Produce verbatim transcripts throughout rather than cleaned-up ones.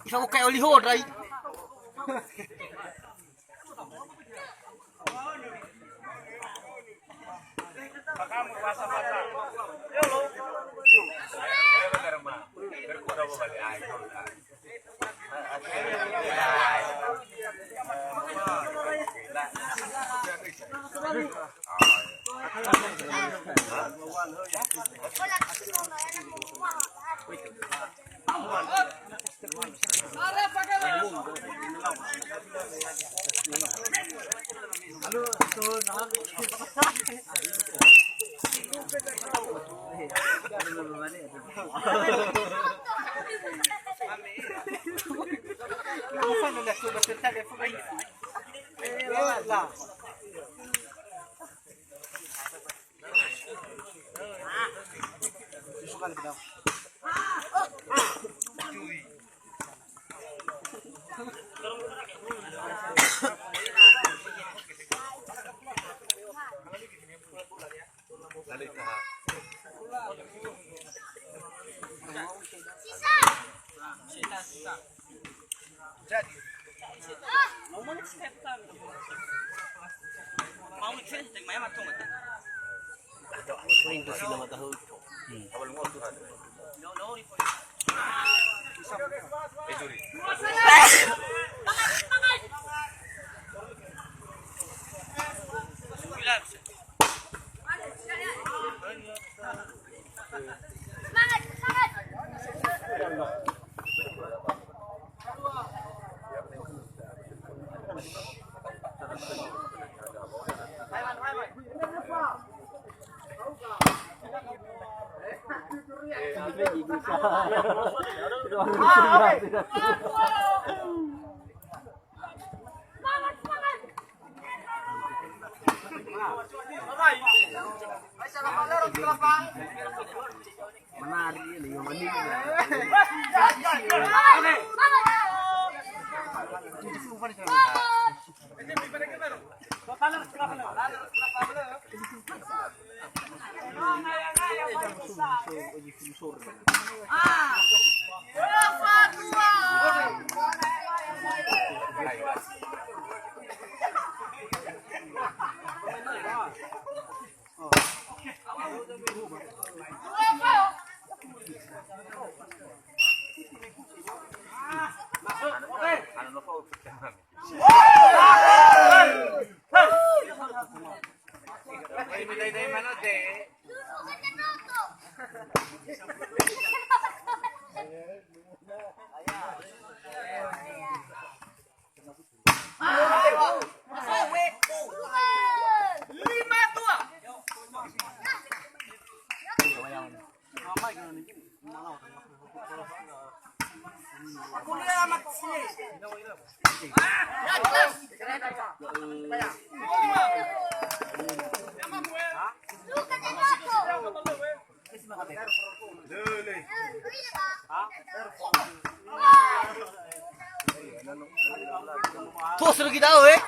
Isa ukai oli hodai. Menari ini, yang ini. Tos lagi tahu, eh?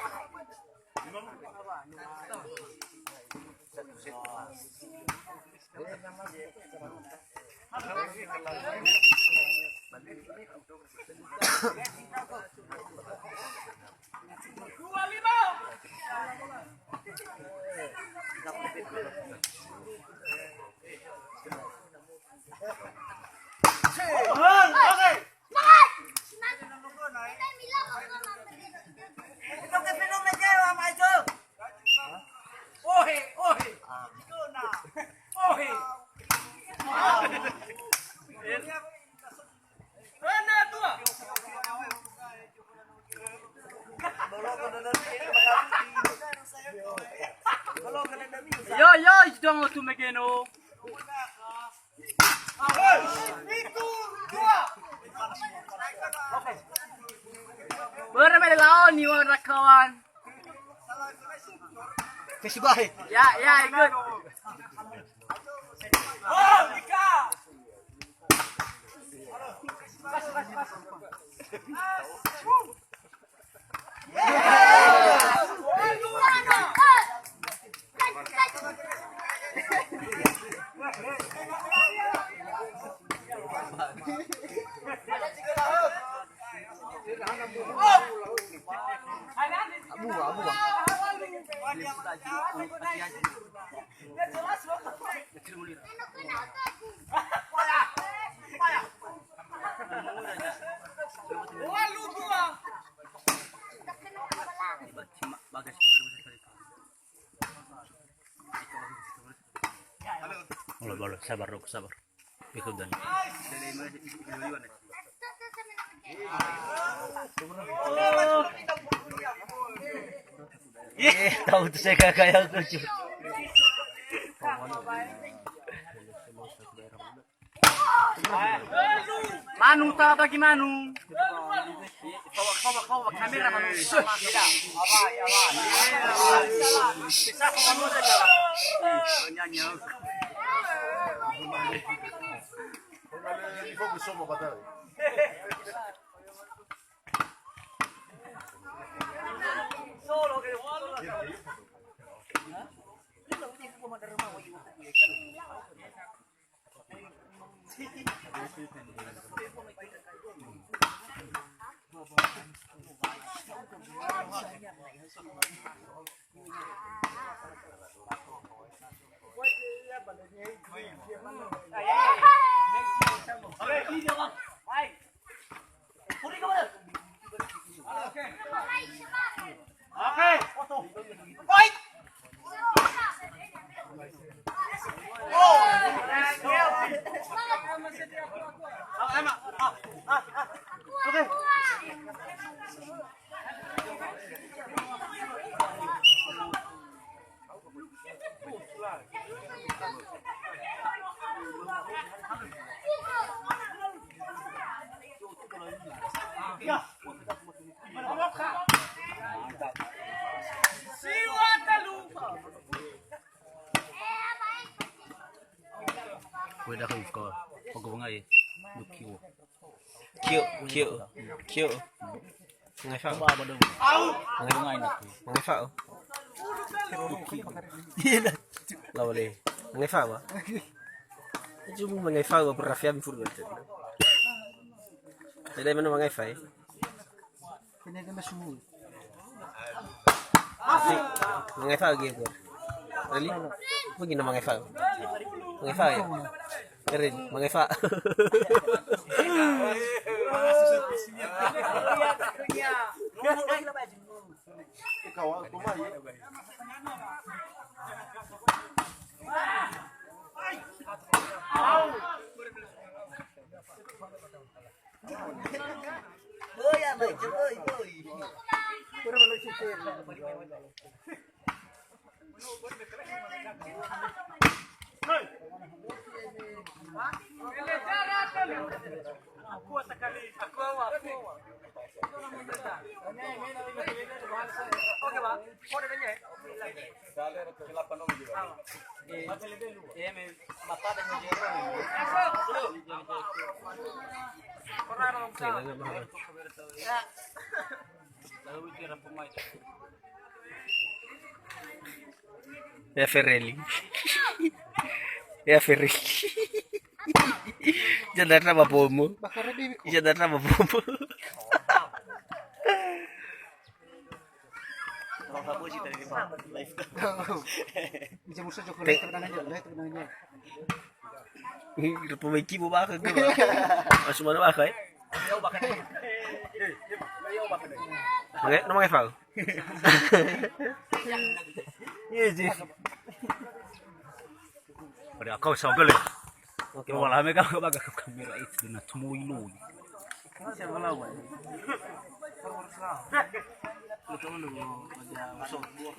Yo, yo, itu dong tu megeno. Börö me laoni, wahai kawan. Kesibahe. Ya, ya, ikut. Oh, Ika. Olo, olo, sabar, Rok, sabar. Ikutan. Eh, tahu tu saya kakak yang lucu. Manu, ta bagi manu. Bawa, bawa, bawa kamera manu. Kue dah kau kau. Kau kau ngai. Lu kiu. Kiu, kiu, kiu. Mangai fa'u. Mangai, mangai nak. Mangai fa'u. Iya dah. Lawa le. Mangai fa'u, ba? Cuma mangai fa'u, ba, pernah fiam fur betul. Jadi mana mangai fa'u? Mangai fa'u gitu. Reli? Apa gini mangai fa'u? Mangai fa'u ya? Reli, mangai fa'u. Ya, Fereli. Ya, Fereli. Jangan ada apa-apa. Jangan ada apa-apa. Bisa musuh Jokowi, tenang aja, tenang aja. Ih, rupa baiki mau bakar ke, Bang? Masuk mana bakar, eh? Oke, nama Eval. Iya, Ji. Pada kau sabar le. Oke, wala me ka baga kamera itu na tumoi loi.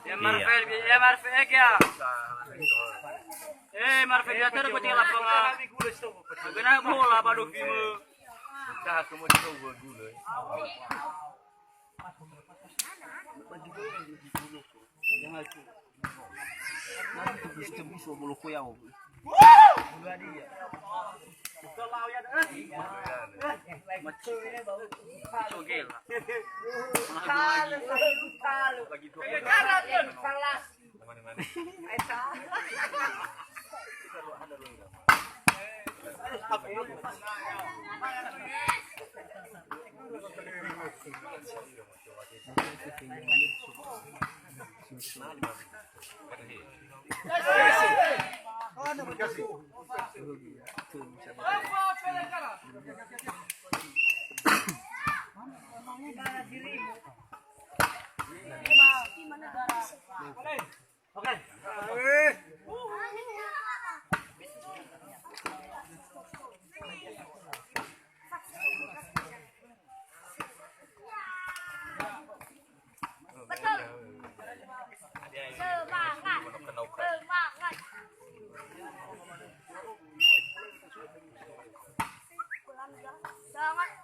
Ya, Marvel, ya, Marvel, ya. Eh, Marvel, ya, terus kucing lapangan. Kena bola, pada kime. Dah, semua coba gula. Betul. Semangat. Semangat. Semangat.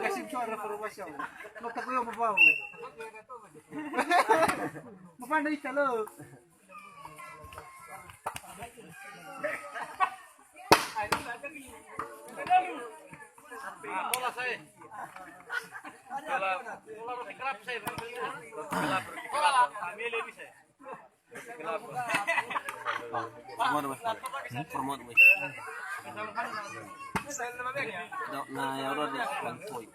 Kasih suara reformasi. Mau tak boleh mau bau. Mau mana ita lo? Bola saya. Bola, bola roti kerap saya. Bola roti kerap. Kami lebih saya. Roti kerap. Format, Mas. Hmm? Format, Mas. Nah, ya udah deh, one point.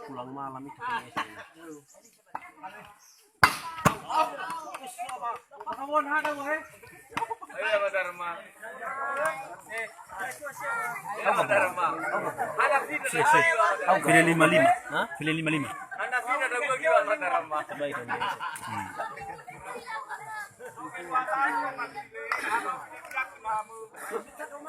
Pulang malam itu kayaknya. Ayo, Pak Dharma. Ayo, Pak Dharma. Ada sih, saya pilih lima lima. Hah? Pilih lima lima. Ada sih, ada gua gila, Pak Dharma. Baik, baik. Hmm.